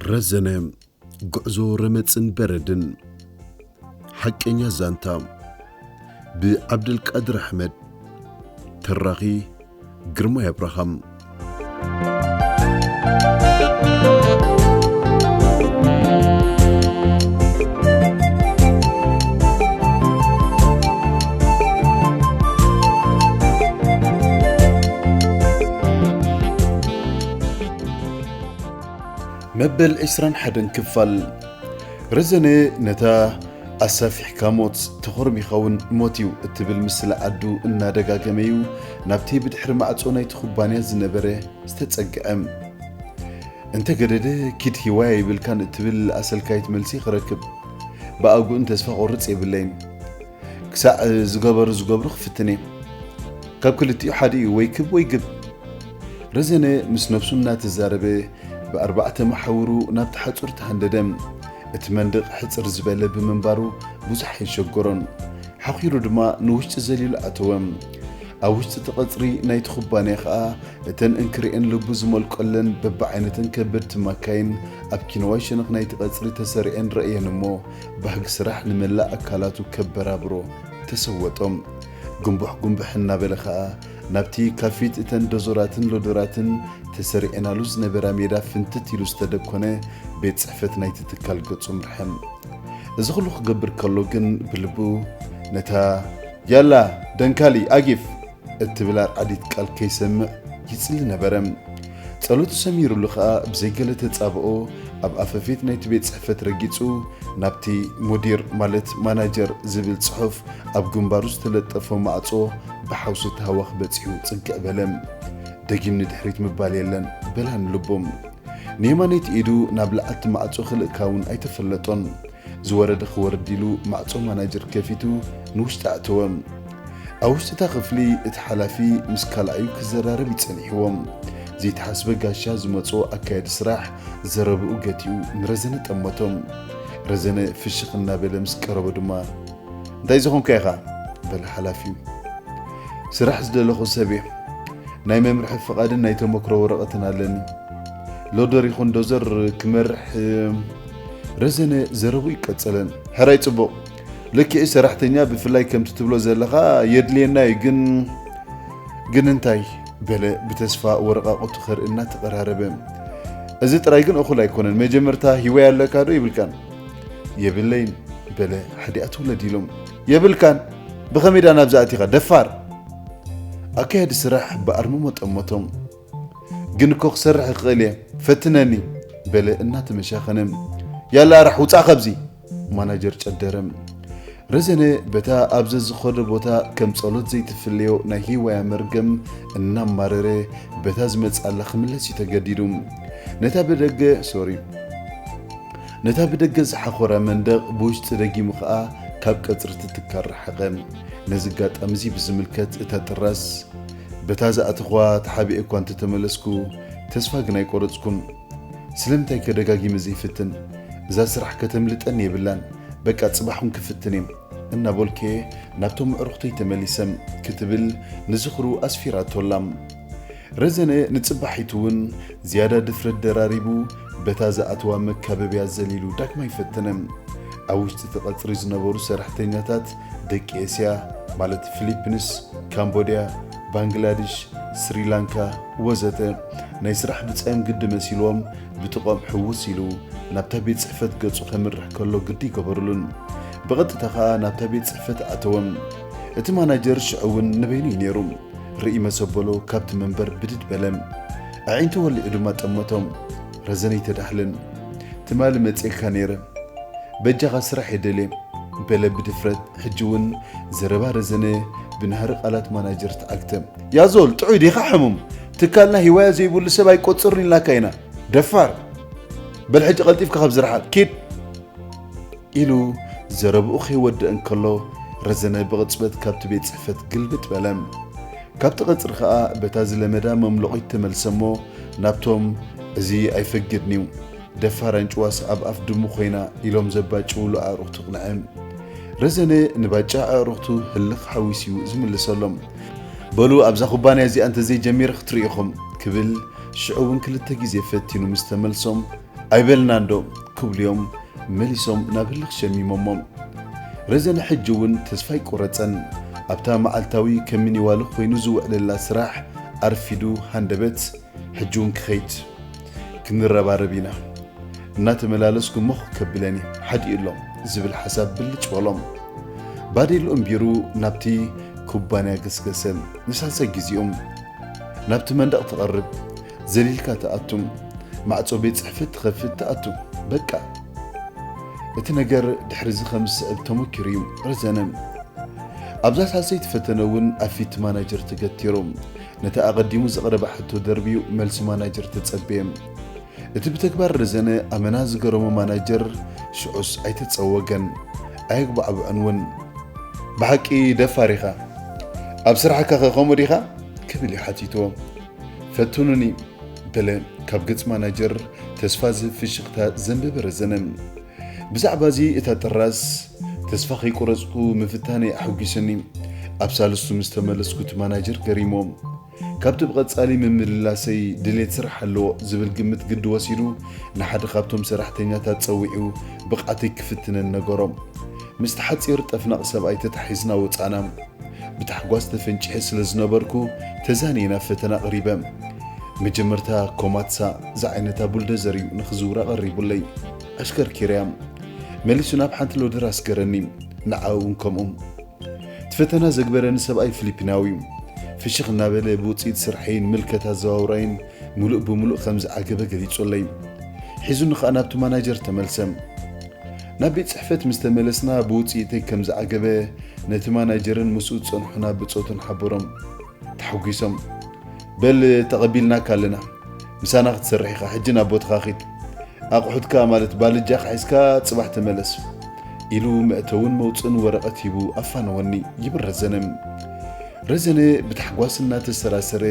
ረዘነ፣ ጉዕዞ ረመጽን በረድን። ሓቀኛ ዛንታ፣ ብዓብደልቃድር ኣሕመድ። ተራኺ፣ ግርማይ ኣብርሃም። መበል ዕስራን ሓደን ክፋል። ረዘነ ነታ ኣሳፊሕካ ሞት፣ ተኾርሚኻ እውን ሞት እዩ እትብል ምስላ ዓዱ እናደጋገመ እዩ ናብቲ ብድሕሪ ማዕጾ ናይቲ ኩባንያ ዝነበረ ዝተጸግዐ። እንተ ገደደ ኪድ ሂዋይ ኣይብልካን እትብል ኣሰልካይት መልሲ ክረክብ ብኣግኡን ተስፋ ቆርጽ የብለይን። ክሳዕ ዝገበሩ ዝገብሩ ክፍትን እየ። ካብ ክልቲኡ ሓደ እዩ፣ ወይ ክብ ወይ ግብ። ረዘነ ምስ ነብሱ እናተዛረበ ብኣርባዕተ መሓውሩ ናብቲ ሓጹር ተሃንደደ። እቲ መንደቕ ሕጽር ዝበለ ብምንባሩ ብዙሕ ኣይሸገሮን። ሓኺሩ ድማ ንውሽጢ ዘሊሉ ኣተወ። ኣብ ውሽጢ እቲ ቀጽሪ ናይቲ ኩባንያ ኸኣ እተን እንክርኤን ልቡ ዝመልቀለን በብዓይነተን ከበድቲ ማካይን ኣብ ኪነዋይ ሸነኽ ናይቲ ቀጽሪ ተሰሪዐን ረእየን እሞ፣ ባህጊ ስራሕ ንመላእ ኣካላቱ ከበራብሮ ተሰወጦም። ጉንቡሕ ጉንቡሕ እናበለ ኸኣ ናብቲ ካብ ፊት እተን ዶዞራትን ሎደራትን ተሰሪዐናሉ ዝነበራ ሜዳ ፍንትት ኢሉ ዝተደኮነ ቤት ጽሕፈት ናይቲ ትካል ገጹ ምርሐ። እዚ ኹሉ ክገብር ከሎ ግን ብልቡ ነታ ያላ ደንካሊ ኣጊፍ እትብል ኣርዓዲት ቃል ከይሰምዕ ይጽሊ ነበረ። ጸሎቱ ሰሚሩሉ ኸኣ ብዘይገለ ተጻብኦ ኣብ ኣፈፌት ናይቲ ቤት ጽሕፈት ረጊጹ ናብቲ ሙዲር ማለት ማናጀር ዝብል ጽሑፍ ኣብ ግንባሩ ዝተለጠፎ ማዕጾ ብሓውሲ ተሃዋኽ በጺሑ ጽግዕ በለ። ደጊም ንድሕሪት ምባል የለን በላ ንልቡ። ንየማነይቲ ኢዱ ናብ ላዕቲ ማዕጾ ክልእካ እውን ኣይተፈለጦን። ዝወረደ ክወርድ ኢሉ ማዕጾ ማናጀር ከፊቱ ንውሽጢ ኣእተወ። ኣብ ውሽጢ እታ ክፍሊ እቲ ሓላፊ ምስ ካልኣዩ ክዘራረብ ይጸኒሕዎ። ዘይተሓስበ ጋሻ ዝመጾ ኣካያዲ ስራሕ ዘረብኡ ገቲኡ ንረዘነ ጠመቶም። ረዘነ ፍሽኽ እናበለ ምስ ቀረቦ ድማ፣ "እንታይ ዝኾንካ ኢኻ?" በለ ሓላፊ። "ስራሕ ዝደለኹ ሰብ እየ። ናይ መምርሒ ፍቓድን ናይ ተመክሮ ወረቐትን ኣለኒ። ሎደር ይኹን ዶዘር ክመርሕ" ረዘነ ዘረቡ ይቀጸለ። "ሕራይ ጽቡቕ። ልክዕ ሰራሕተኛ ብፍላይ ከምቲ ትብሎ ዘለኻ የድልየና እዩ፣ ግን" "ግን እንታይ?" በለ ብተስፋ ወረቓቕቱ ከርኢ እናተቐራረበ። "እዚ ጥራይ ግን እኹል ኣይኮነን። መጀመርታ ሂወያ ኣለካ ዶ ይብልካን?" "የብለይን" በለ ሓዲኣ ትውለድ ኢሎም። "የብልካን? ብኸመይ ደኣ ናብዚ ኣቲኻ? ደፋር!" ኣካያዲ ስራሕ ብኣርምሞ ጠመቶም። "ግን እኮ ክሰርሕ እኽእል እየ፣ ፈትነኒ" በለ እናተመሻኸነ። "ያላ ኣራሕ ውጻእ ካብዚ!" ማናጀር ጨደረ። ረዘነ በታ ኣብ ዘዝኸዶ ቦታ ከም ጸሎት ዘይትፍለዮ ናይ ሂዋያ መርገም እናማረረ በታ ዝመጽኣላ ክምለስ እዩ ተገዲዱ። ነታ ብደገ፣ ሶሪ፣ ነታ ብደገ ዝሓኾራ መንደቕ ብውሽጢ ደጊሙ ኸኣ ካብ ቀጽሪ እቲ ትካል ረሓቐ። ነዚ ኣጋጣሚ እዚ ብዝምልከት እታ ጥራዝ፣ "በታ ዝኣተኽዋ ተሓቢኤ እኳ እንተተመለስኩ፣ ተስፋ ግን ኣይቆረጽኩን። ስለምንታይ ከ ደጋጊመ ዘይፍትን? እዛ ስራሕ ከተምልጠኒ የብላን። በቃ ጽባሕ እውን ክፍትን እየ" እናበልኩ እየ ናብቶም ኣዕሩኽተይ ተመሊሰ ክትብል ንዝኽሩ ኣስፊራቶላ። ረዘነ ንጽባሒቱ እውን ዝያዳ ድፍረት ደራሪቡ በታ ዝኣተዋ መካበብያ ዘሊሉ ዳግማይ ፈተነ። ኣብ ውሽጢ እቲ ቀጽሪ ዝነበሩ ሰራሕተኛታት ደቂ ኤስያ፣ ማለት ፊሊፒንስ፣ ካምቦድያ፣ ባንግላድሽ፣ ስሪላንካ ወዘተ፣ ናይ ስራሕ ብጻዮም ግዲ መሲልዎም ብጥቕኦም ሕውስ ኢሉ ናብታ ቤት ጽሕፈት ገጹ ከምርሕ ከሎ ግዲ ይገበሩሉን። ብቐጥታ ኸኣ ናብታ ቤት ጽሕፈት ኣተወ። እቲ ማናጀር ሽዑ እውን ንበይኑ እዩ ነይሩ። ርእይ መሰበሎ ካብቲ መንበር ብድድ በለ። ኣዒንቱ ወሊዑ ድማ ጠመቶም። ረዘነ ኣይተዳህለን። "ትማሊ መጺኤካ ነይረ። በጃኻ ስራሕ እየ ደልየ" በለ ብድፍረት። ሕጂ እውን ዘረባ ረዘነ ብናህሪ ቃላት ማናጀር ተዓግተ። "ያዞል ጥዑይ ዲኻ ሕሙም? ትካልና ሂዋያ ዘይብሉ ሰብ ኣይቆጽርን ኢልናካ ኢና። ደፋር! በል ሕጂ ቀልጢፍካ ካብዚ ርሓቕ። ኪድ!" ኢሉ ዘረብኡ ከይወድእ እንከሎ፣ ረዘነ ብቕጽበት ካብቲ ቤት ጽሕፈት ግልብጥ በለ። ካብቲ ቀጽሪ ኸኣ በታ ዝለመዳ መምለቒት ተመልሰ እሞ፣ ናብቶም "እዚ ኣይፈግድን'ዩ፣ ደፋር ኣንጭዋስ ኣብ ኣፍ ድሙ ኮይና" ኢሎም ዘባጭውሉ ኣዕሩኽቱ ኣቕንዐ። ረዘነ ንባጫ ኣዕሩኽቱ ህልኽ ሓዊሱ እዩ ዝምልሰሎም። "በሉ ኣብዛ ኩባንያ እዚኣ እንተዘይጀሚረ ክትርእዩ ኢኹም" ክብል ሽዑ እውን ክልተ ግዜ ፈቲኑ ምስ ተመልሶም፣ ኣይበልናንዶ ክብሉ እዮም መሊሶም ናብ ህልኽ ሸሚሞሞ። ረዘነ ሕጂ እውን ተስፋ ኣይቆረጸን። ኣብታ መዓልታዊ ከም ሚኒዋሎ ኮይኑ ዝውዕለላ ስራሕ ኣርፊዱ ሃንደበት፣ ሕጂ እውን ክኸይድ። ክንረባረብ ኢና። እናተመላለስኩ ሞኽ ከብለኒ ሓዲኡ ኣሎ ዝብል ሓሳብ ብልጭ በሎም። ባዴሉ እምቢሩ ናብቲ ኩባንያ ገስገሰ። ንሳልሳይ ግዜኦም ናብቲ መንደቕ ትቐርብ፣ ዘሊልካ ትኣቱ፣ ማዕጾ ቤት ጽሕፈት ትኸፍት ትኣቱ። በቃ። እቲ ነገር ድሕሪ እዚ ከም ዝስዕብ ተመኪሩ እዩ ረዘነ። ኣብዛ ሳልሰይቲ ፈተነ እውን ኣብ ፊት ማናጀር ተገቲሩ። ነቲ ኣቐዲሙ ዘቕረበ ሕቶ ደርብዩ መልሲ ማናጀር ተጸበየ። እቲ ብተግባር ረዘነ ኣመና ዝገረሞ ማናጀር ሽዑስ ኣይተጸወገን፣ ኣየጉባዕብዖን እውን። "ብሓቂ ደፋር ኢኻ። ኣብ ስራሕካ ከ ከምኡ ዲኻ?" ክብል እዩ ሓቲትዎ። "ፈትኑኒ" በለ ካብ ገጽ ማናጀር ተስፋ ዝህብ ፍሽኽታ ዘንበበ ረዘነ። ብዛዕባ እዚ እታ ጥራዝ ተስፋ ከይቆረጽኩ ምፍታነይ ኣሐጒሰኒ። ኣብ ሳልስቱ ምስ ተመለስኩ እቲ ማናጀር ገሪሞ። ካብቲ ብቐጻሊ ምምልላሰይ ድሌት ስራሕ ኣለዎ ዝብል ግምት ግዲ ወሲዱ ንሓደ ካብቶም ሰራሕተኛታት ጸዊዑ ብቕዓተይ ክፍትነን ነገሮ። ምስቲ ሓጺር ጠፍናቕ ሰብኣይ ተታሒዝና ወጻና። ብታሕጓስ ተፈንጪሐ ስለ ዝነበርኩ ተዛንየ ናብ ፈተና ቀሪበ። መጀመርታ ኮማትሳ ዝዓይነታ ቡልደዘር እዩ ንኽዝውራ ቀሪቡለይ። ኣሽከርኪረያ። መሊሱ ናብ ሓንቲ ሎደር ኣስገረኒ። ንዓ እውን ከምኡ። እቲ ፈተና ዘግበረኒ ሰብኣይ ፊሊፒናዊ እዩ። ፍሽኽ እናበለ ብውፅኢት ስርሐይን ምልከት ኣዘዋውራይን ምሉእ ብምሉእ ከም ዝዓገበ ገሊጹለይ። ሒዙኒ ኸኣ ናብቲ ማናጀር ተመልሰ። ናብ ቤት ጽሕፈት ምስ ተመለስና ብውጽኢተይ ከም ዝዓገበ ነቲ ማናጀርን ምስኡ ዝጸንሑና ብጾቱን ሓበሮም። ተሓጒሶም፣ "በል ተቐቢልናካ ኣለና። ምሳና ክትሰርሕ ኢኻ። ሕጂ ናብ ቦትኻ ኺድ። ኣቑሑትካ ማለት ባልጃኻ ሒዝካ ጽባሕ ተመለስ" ኢሉ መእተውን መውጽእን ወረቐት ሂቡ ኣፋነወኒ ይብል ረዘነ። ረዘነ ብታሕጓስ እናተሰራሰረ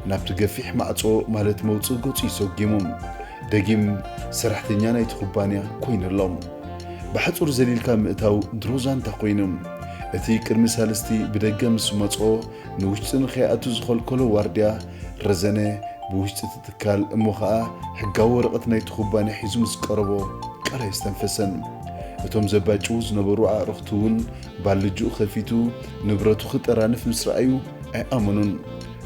ናብቲ ገፊሕ ማዕጾ ማለት መውጽኢ ገጹ እዩ ሰጒሙ። ደጊም ሰራሕተኛ ናይቲ ኩባንያ ኮይኑ ኣሎ። ብሓጹር ዘሊልካ ምእታው ድሮ ዛንታ ኮይኑ። እቲ ቅድሚ ሳልስቲ ብደገ ምስ መጾ ንውሽጢ ንኸይኣቱ ዝኸልከሎ ዋርድያ ረዘነ ብውሽጢ እቲ ትካል እሞ ኸኣ ሕጋዊ ወረቐት ናይቲ ኩባንያ ሒዙ ምስ ቀረቦ ቃል ኣየስተንፈሰን። እቶም ዘባጭዉ ዝነበሩ ኣዕሩኽቱ እውን ባልጅኡ ከፊቱ ንብረቱ ክጠራንፍ ምስ ረኣዩ ኣይኣመኑን።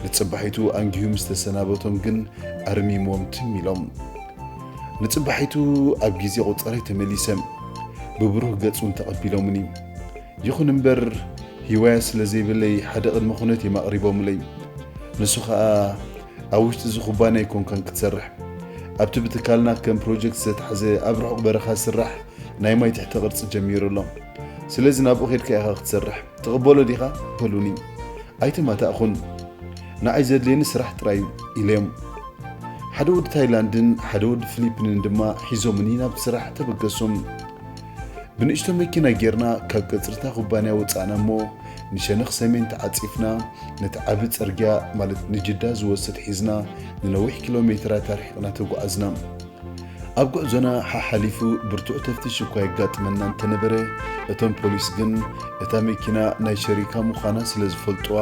ንጽባሒቱ ኣንጊሁ ምስ ተሰናበቶም ግን ኣርሚሞም ትም ኢሎም። ንጽባሒቱ ኣብ ግዜ ቆጸራይ ተመሊሰ። ብብሩህ ገጽ እውን ተቐቢሎምኒ። ይኹን እምበር፣ ህይዋያ ስለ ዘይብለይ ሓደ ቅድመ ኩነት እዮም ኣቕሪቦምለይ። ንሱ ኸኣ፣ "ኣብ ውሽጢ እዚ ኩባንያ ኣይኮንካን ክትሰርሕ። ኣብቲ ብትካልና ከም ፕሮጀክት ዝተታሕዘ ኣብ ርሑቕ በረኻ ዝስራሕ ናይ ማይ ትሕተ ቅርጺ ጀሚሩ ኣሎ። ስለዚ ናብኡ ኬድካ ኢኻ ክትሰርሕ። ትቕበሎ ዲኻ?" በሉኒ። ኣይተማታእኹን። "ንዓይ ዘድልየኒ ስራሕ ጥራይ እዩ" ኢለዮም። ሓደ ወዲ ታይላንድን ሓደ ወዲ ፊሊፒንን ድማ ሒዞምኒ ናብቲ ስራሕ ተበገሶም። ብንእሽቶ መኪና ጌርና ካብ ቀጽርታ ኩባንያ ወጻእና እሞ ንሸነኽ ሰሜን ተዓጺፍና ነቲ ዓቢ ጽርግያ ማለት ንጅዳ ዝወስድ ሒዝና ንነዊሕ ኪሎ ሜትራት ኣርሒቕና ተጓዓዝና። ኣብ ጉዕዞና ሓሓሊፉ ብርቱዕ ተፍትሽ እኳ የጋጥመና እንተነበረ፣ እቶም ፖሊስ ግን እታ መኪና ናይ ሸሪካ ምዃና ስለ ዝፈልጥዋ፣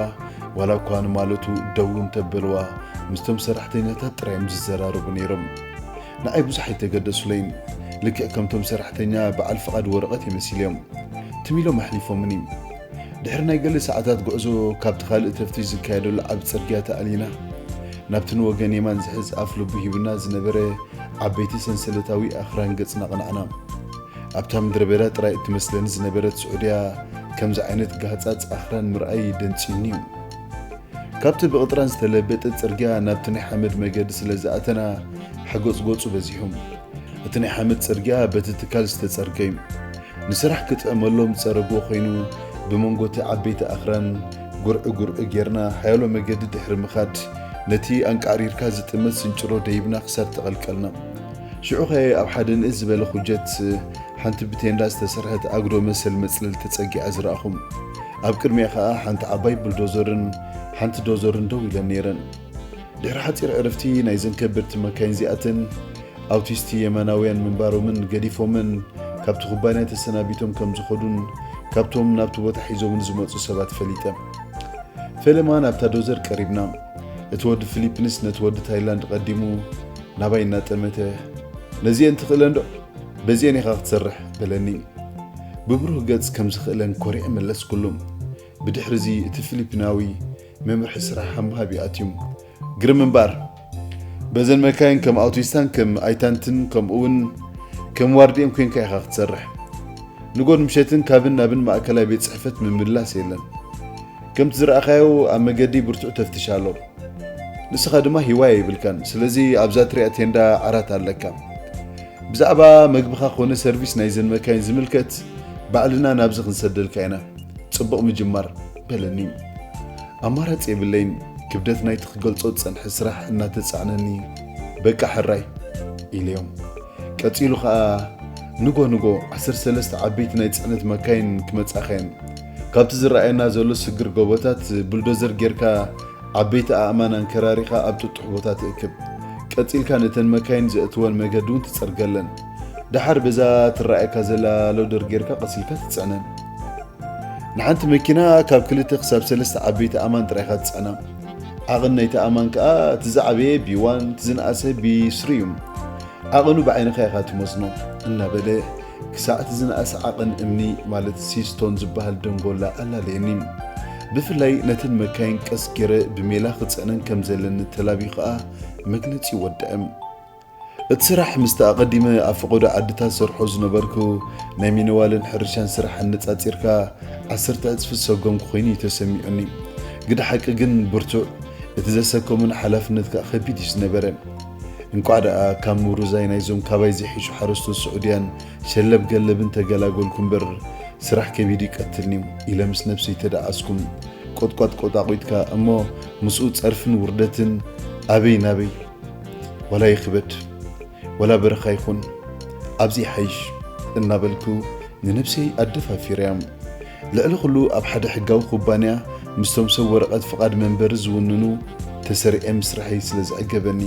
ዋላ እኳ ንማለቱ ደው እንተበልዋ፣ ምስቶም ሰራሕተኛታት ጥራይ እዮም ዝዘራረቡ ነይሮም። ንዓይ ብዙሕ ኣይተገደሱለይን። ልክዕ ከምቶም ሰራሕተኛ በዓል ፍቓድ ወረቐት እዮም መሲሎም። ትም ኢሎም ኣሕሊፎምኒ። ድሕሪ ናይ ገለ ሰዓታት ጉዕዞ፣ ካብቲ ካልእ ተፍትሽ ዝካየደሉ ዓቢ ጽርግያ ተኣሊና፣ ናብቲ ንወገን የማን ዝሕዝ ኣፍ ልቡ ሂቡና ዝነበረ ዓበይቲ ሰንሰለታዊ ኣኽራን ገጽና ኣቕናዕና። ኣብታ ምድረ በዳ ጥራይ እትመስለኒ ዝነበረት ስዑድያ፣ ከምዚ ዓይነት ጋህጻጽ ኣኽራን ምርኣይ ደንጽዩኒ እዩ። ካብቲ ብቕጥራን ዝተለበጠ ጽርግያ ናብቲ ናይ ሓመድ መገዲ ስለ ዝኣተና፣ ሓጎጽጎጹ በዚሑ። እቲ ናይ ሓመድ ጽርግያ በቲ ትካል ዝተጸርገ እዩ። ንስራሕ ክጥዕመሎም ዝጸረግዎ ኮይኑ፣ ብመንጎ እቲ ዓበይቲ ኣኽራን ጉርዒ ጉርዒ ጌርና ሓያሎ መገዲ ድሕሪ ምኻድ፣ ነቲ ኣንቃዕሪርካ ዝጥመት ስንጭሮ ደይብና ክሳድ ተቐልቀልና። ሽዑኸ ኣብ ሓደ ንእስ ዝበለ ኩጀት ሓንቲ ብቴንዳ ዝተሰርሐት ኣጉዶ መሰል መጽለል ተጸጊዓ ዝረኣኹ። ኣብ ቅድሚኣ ኸኣ ሓንቲ ዓባይ ቡልዶዘርን ሓንቲ ዶዘርን ደው ኢለን ነይረን። ድሕሪ ሓጺር ዕረፍቲ ናይዘን ከበድቲ መካይን እዚኣተን ኣውቲስቲ የማናውያን ምንባሮምን ገዲፎመን ካብቲ ኩባንያ ተሰናቢቶም ከም ዝኸዱን ካብቶም ናብቲ ቦታ ሒዞምን ዝመጹ ሰባት ፈሊጠ። ፈለማ ናብታ ዶዘር ቀሪብና። እቲ ወዲ ፊሊፒንስ ነቲ ወዲ ታይላንድ ቀዲሙ ናባይ እናጠመተ፣ ነዚአን ትኽእለን ዶ? በዚአን ኢኻ ክትሰርሕ በለኒ። ብብሩህ ገጽ ከም ዝኽእለን ኮሪዐ መለስኩሉ። ብድሕሪ እዚ እቲ ፊሊፒናዊ መምርሒ ስራሕ ኣብ ምሃብ ይኣትዩ። ግርም እምበኣር፣ በዘን መካይን ከም ኣውቲስታን ከም ኣይታንትን ከምኡ እውን ከም ዋርድኤን ኮንካ ኢኻ ክትሰርሕ። ንጎን ምሸትን ካብን ናብን ማእከላይ ቤት ጽሕፈት ምምላስ የለን። ከምቲ ዝረኣኻዮ ኣብ መገዲ ብርቱዕ ተፍትሽ ኣሎ። ንስኻ ድማ ሂዋያ ይብልካን፣ ስለዚ ኣብዛ ትሪኣ ቴንዳ ዓራት ኣለካ። ብዛዕባ መግብኻ ኮነ ሰርቪስ ናይዘን መካይን ዝምልከት ባዕልና ናብዚ ክንሰደልካ ኢና። ጽቡቕ ምጅማር በለኒ። ኣማራጺ የብለይን። ክብደት ናይቲ ክገልጾ ዝጸንሐ ስራሕ እናተጻዕነኒ፣ በቃ ሕራይ ኢለዮም። ቀጺሉ ኸኣ ንጎ ንጎ ዓሰርተ ሰለስተ ዓበይቲ ናይ ጽዕነት መካይን ክመጻኻ እየን። ካብቲ ዝረኣየና ዘሎ ስግር ጎቦታት ቡልዶዘር ጌርካ ዓበይቲ ኣእማን ኣንከራሪኻ ኣብ ጥጡሕ ቦታ ትእክብ። ቀጺልካ ነተን መካይን ዘእትወን መገዲ እውን ትጸርገለን። ደሓር በዛ ትረኣየካ ዘላ ሎደር ጌርካ ቀስ ኢልካ ትጽዕነን። ንሓንቲ መኪና ካብ ክልተ ክሳብ ሰለስተ ዓበይቲ ኣእማን ጥራይ ኢኻ ትጽዕና። ዓቐን ናይቲ ኣእማን ከኣ እቲ ዝዓበየ ቢ ዋን፣ እቲ ዝነኣሰ ቢ ስሪ እዩ። ዓቐኑ ብዓይንኻ ኢኻ ትመዝኖ እናበለ ክሳዕ እቲ ዝነኣሰ ዓቐን እምኒ ማለት ሲስቶን ዝበሃል ደንጎላ ኣላለየኒ። ብፍላይ ነተን መካይን ቀስ ገይረ ብሜላ ክጽዕነን ከም ዘለኒ ተላብዩ ከኣ መግለጺ ወደአ። እቲ ስራሕ ምስቲ ኣቐዲመ ኣብ ፈቐዶ ዓድታት ሰርሖ ዝነበርኩ ናይ ሚነዋልን ሕርሻን ስራሕ ኣነጻጺርካ ዓሰርተ ዕጽፊ ዝሰጎምኩ ኮይኑ እዩ ተሰሚዑኒ። ግደ ሓቂ ግን ብርቱዕ፣ እቲ ዘሰከሙኒ ሓላፍነት ከኣ ከቢድ እዩ ዝነበረ። እንቋዕ ደኣ ካብ ምውርዛይ ናይዞም ካባይ ዝሕሹ ሓረስቶት ስዑድያን ሸለብ ገለብን ተገላገልኩ እምበር፣ ስራሕ ከቢድ እዩ ቀትልኒ ኢለ ምስ ነብሰይ ተደዓስኩ። ቆጥቋጥ ቆጣቂጥካ እሞ ምስኡ ጸርፍን ውርደትን ኣበይ ናበይ፣ ዋላ ይኽበድ ዋላ በረኻ ይኹን ኣብዚ ይሓይሽ እናበልኩ ንነብሰይ ኣደፋፊረያ። ልዕሊ ኩሉ ኣብ ሓደ ሕጋዊ ኩባንያ ምስቶም ሰብ ወረቐት ፍቓድ መንበሪ ዝውንኑ ተሰሪዐ ምስራሐይ ስለ ዘዕገበኒ፣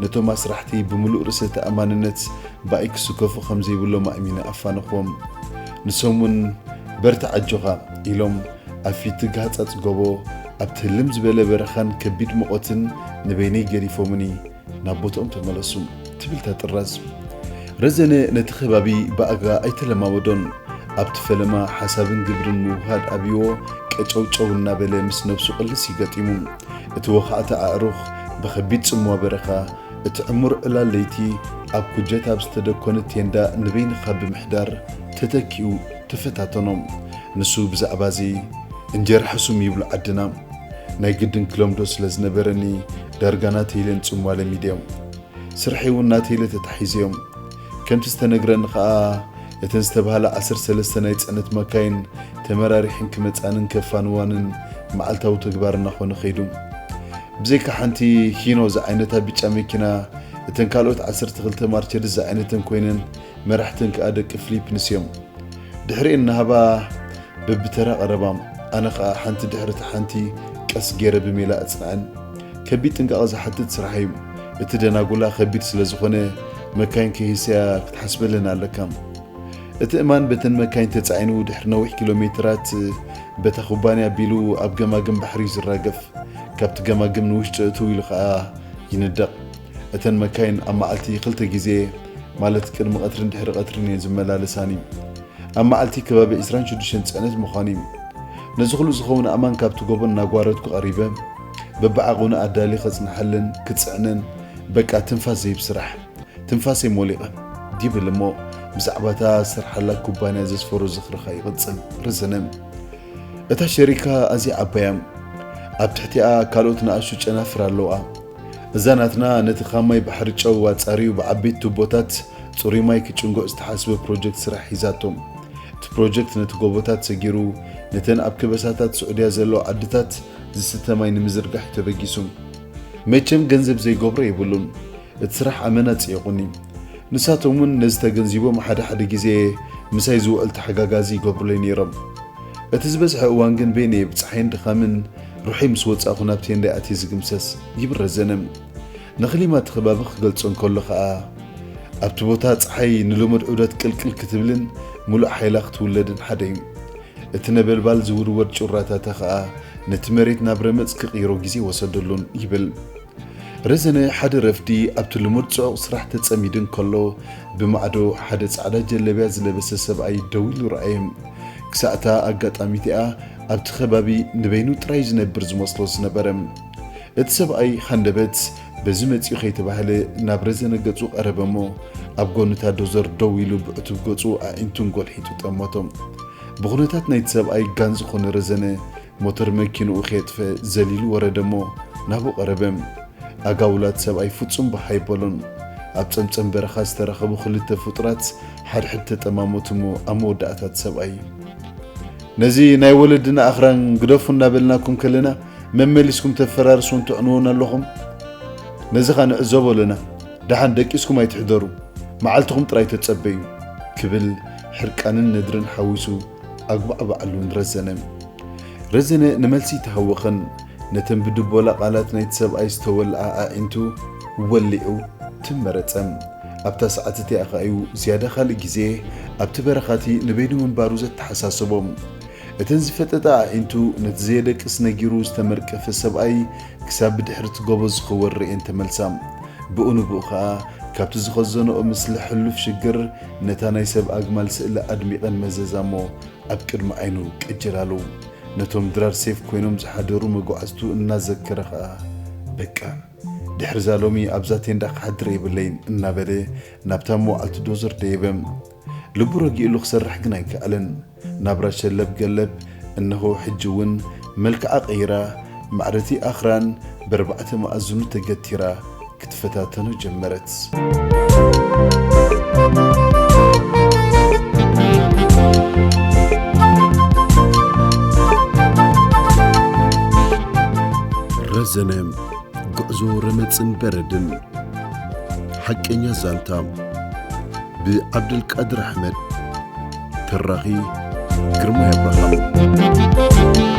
ነቶም ኣስራሕቲ ብምሉእ ርእሰ ተኣማንነት ብኣይ ክስከፉ ከም ዘይብሎም ኣእሚነ ኣፋነኽዎም። ንሶም እውን በርትዕ ኣጆኻ ኢሎም ኣብ ፊት ጋህጻጽ ጎቦ ኣብ ትህልም ዝበለ በረኻን ከቢድ ሙቐትን ንበይነይ ገዲፎምኒ ናብ ቦታኦም ተመለሱ ትብል እታ ጥራዝ። ረዘነ ነቲ ከባቢ ብኣጋ ኣይተለማመዶን። ኣብቲ ፈለማ ሓሳብን ግብርን ምውህሃድ ኣብይዎ ቀጨውጨው እናበለ ምስ ነብሱ ቅልስ እዩ ገጢሙ። እቲ ወኻዕቲ ኣዕሩኽ ብኸቢድ ጽምዋ በረኻ፣ እቲ ዕሙር ዕላል ለይቲ ኣብ ኩጀት ኣብ ዝተደኮነት ቴንዳ ንበይንኻ ብምሕዳር ተተኪኡ ተፈታተኖ። ንሱ ብዛዕባ እዚ እንጀራ ሕሱም ይብሉ ዓድና ናይ ግድን ክለምዶ ስለ ዝነበረኒ ዳርጋ ናተይ ኢለን ጽምዋ ለሚደዮ። ስርሐይ እውን ናተይ ኢለ ተታሒዘዮም። ከምቲ ዝተነግረኒ ኸኣ እተን ዝተባህላ ዓሰርተ ሰለስተ ናይ ጽዕነት መካይን ተመራሪሐን ክመጻንን ከፋንዋንን መዓልታዊ ተግባርና ኾነ ኸይዱ። ብዘይካ ሓንቲ ሂኖ ዝዓይነታ ብጫ መኪና፣ እተን ካልኦት ዓሰርተ ክልተ ማርቸዲስ ዝዓይነተን ኮይነን መራሕተን ከኣ ደቂ ፊሊፕንስ እዮም። ድሕሪኤን ናህባ በብተራ ቀረባ፣ ኣነ ኸኣ ሓንቲ ድሕሪ እታ ሓንቲ ቀስ ገይረ ብሜላ እጽንዐን። ከቢድ ጥንቃቐ ዝሓትት ስራሕ እዩ። እቲ ደናጉላ ከቢድ ስለ ዝኾነ መካይን ከይህሰያ ክትሓስበለን ኣለካ። እቲ እማን በተን መካይን ተጻዒኑ ድሕሪ ነዊሕ ኪሎ ሜትራት በታ ኩባንያ ኣቢሉ ኣብ ገማግም ባሕሪ እዩ ዝራገፍ። ካብቲ ገማግም ንውሽጢ እትው ኢሉ ኸኣ ይንደቕ። እተን መካይን ኣብ መዓልቲ ክልተ ግዜ ማለት ቅድሚ ቀትርን ድሕሪ ቀትርን እየን ዝመላለሳኒ። ኣብ መዓልቲ ከባቢ ዕስራን ሽዱሽተን ጽዕነት ምዃኑ እዩ። ነዚ ኩሉ ዝኸውን ኣእማን ካብቲ ጎቦ እናጓረድኩ ቀሪበ፣ በብዓቐኑ ኣዳልየ ከጽንሓለን ክጽዕነን፣ በቃ ትንፋስ ዘይብ ስራሕ። ትንፋሰይ ሞሊቐ። ይብል እሞ ብዛዕባ እታ ዝሰርሓላ ኩባንያ ዘስፈሮ ዝኽርኻ ይቕጽል። ረዘነ። እታ ሸሪካ ኣዝያ ዓባይ እያ። ኣብ ትሕቲኣ ካልኦት ንኣሽቱ ጨናፍር ኣለዋ። እዛ ናትና ነቲ ካብ ማይ ባሕሪ ጨው ኣጻርዩ ብዓበይቲ ቱቦታት ጽሩይ ማይ ክጭንጉዕ ዝተሓስበ ፕሮጀክት ስራሕ ሒዛቶ። እቲ ፕሮጀክት ነቲ ጎቦታት ሰጊሩ ነተን ኣብ ከበሳታት ስዑድያ ዘለዋ ዓድታት ዝስተ ማይ ንምዝርጋሕ እዩ ተበጊሱ። መቸም ገንዘብ ዘይገብሮ የብሉን። እቲ ስራሕ ኣመና ጽዒቑኒ። ንሳቶም እውን ነዚ ተገንዚቦም ሓደ ሓደ ግዜ ምሳይ ዝውዕል ተሓጋጋዚ ይገብሩለይ ነይሮም። እቲ ዝበዝሐ እዋን ግን በይነይ ብጸሓይን ድኻምን ሩሐይ ምስ ወጻእኩ ናብ ቴንዳይ ኣትየ ዝግምሰስ ይብል ረዘነ። ንኽሊማ እቲ ከባቢ ክገልጾ እንከሎ ኸኣ፣ ኣብቲ ቦታ ጸሓይ ንልሙድ ዑደት ቅልቅል ክትብልን ምሉእ ሓይላ ክትውለድን ሓደ እዩ። እቲ ነበልባል ዝውርወር ጩራታታ ኸኣ ነቲ መሬት ናብ ረመጽ ክቕይሮ ግዜ ወሰደሉን ይብል። ረዘነ ሓደ ረፍዲ ኣብቲ ልሙድ ጽዑቕ ስራሕ ተጸሚዱ እንከሎ፣ ብማዕዶ ሓደ ጻዕዳ ጀለብያ ዝለበሰ ሰብኣይ ደው ኢሉ ረኣየ። ክሳዕ እታ ኣጋጣሚ እቲኣ ኣብቲ ከባቢ ንበይኑ ጥራይ ዝነብር ዝመስሎ ዝነበረ። እቲ ሰብኣይ ሃንደበት በዚ መጺኡ ከይተባህለ ናብ ረዘነ ገጹ ቀረበ እሞ፣ ኣብ ጎኒ እታ ዶዘር ደው ኢሉ ብዕቱብ ገጹ ኣዒንቱን ጎልሒጡ ጠመቶ። ብኹነታት ናይቲ ሰብኣይ ጋን ዝኾነ ረዘነ፣ ሞተር መኪንኡ ከየጥፈ ዘሊሉ ወረደ እሞ ናብኡ ቀረበ። ኣጋውላት ሰብኣይ ፍጹም ባህ ኣይበሎን። ኣብ ጸምጸም በረኻ ዝተራኸቡ ክልተ ፍጡራት ሓድሕድ ተጠማመቱ እሞ ኣብ መወዳእታ እቲ ሰብኣይ፣ "ነዚ ናይ ወለድና ኣኽራን ግደፉ እናበልናኩም ከለና መመሊስኩም ተፈራርስዎን ተዕንዎን ኣለኹም። ነዚ ኸኣ ንዕዘቦ ኣለና። ደሓን ደቂስኩም ኣይትሕደሩ። መዓልትኹም ጥራይ ተጸበዩ" ክብል ሕርቃንን ነድርን ሓዊሱ ኣጉባዕባዓሉ ንረዘነ። ረዘነ ንመልሲ ኣይተሃወኸን። ነተን ብድቦላ ቃላት ናይቲ ሰብኣይ ዝተወልዓ ኣዒንቱ ወሊዑ ትም መረጸ። ኣብታ ሰዓት እቲኣ ኸኣ እዩ ዝያዳ ካልእ ግዜ ኣብቲ በረኻቲ ንበይኑ ምንባሩ ዘተሓሳሰቦ። እተን ዝፈጠጣ ኣዒንቱ ነቲ ዘየደቅስ ነጊሩ ዝተመርቀፈ ሰብኣይ ክሳብ ብድሕሪ እቲ ጎቦ ዝኽወል ርእየን ተመልሳ። ብኡ ንብኡ ኸኣ ካብቲ ዝኸዘንኦ ምስሊ ሕሉፍ ሽግር ነታ ናይ ሰብ ኣግማል ስእሊ ኣድሚቐን መዘዛ እሞ ኣብ ቅድሚ ዓይኑ ቅጅል ኣሉ። ነቶም ድራር ሴፍ ኮይኖም ዝሓደሩ መጓዕዝቱ እናዘከረ ኸኣ፣ "በቃ፣ ድሕሪ እዛ ሎሚ ኣብዛ ቴንዳ ክሓድር የብለይን" እናበለ ናብታ መዋዕልቲ ዶዘር ደየበ። ልቡ ረጊእሉ ክሰርሕ ግን ኣይከኣለን። ናብራ ሸለብ ገለብ፣ እነሆ ሕጂ እውን መልክዓ ቀይራ፣ ማዕረቲ ኣኽራን ብኣርባዕተ መኣዝኑ ተገቲራ ክትፈታተኖ ጀመረት። ረዘነ፣ ጉዕዞ ረመጽን በረድን። ሓቀኛ ዛንታ፣ ብዓብደልቃድር ኣሕመድ። ተራኺ፣ ግርማይ ኣብርሃም።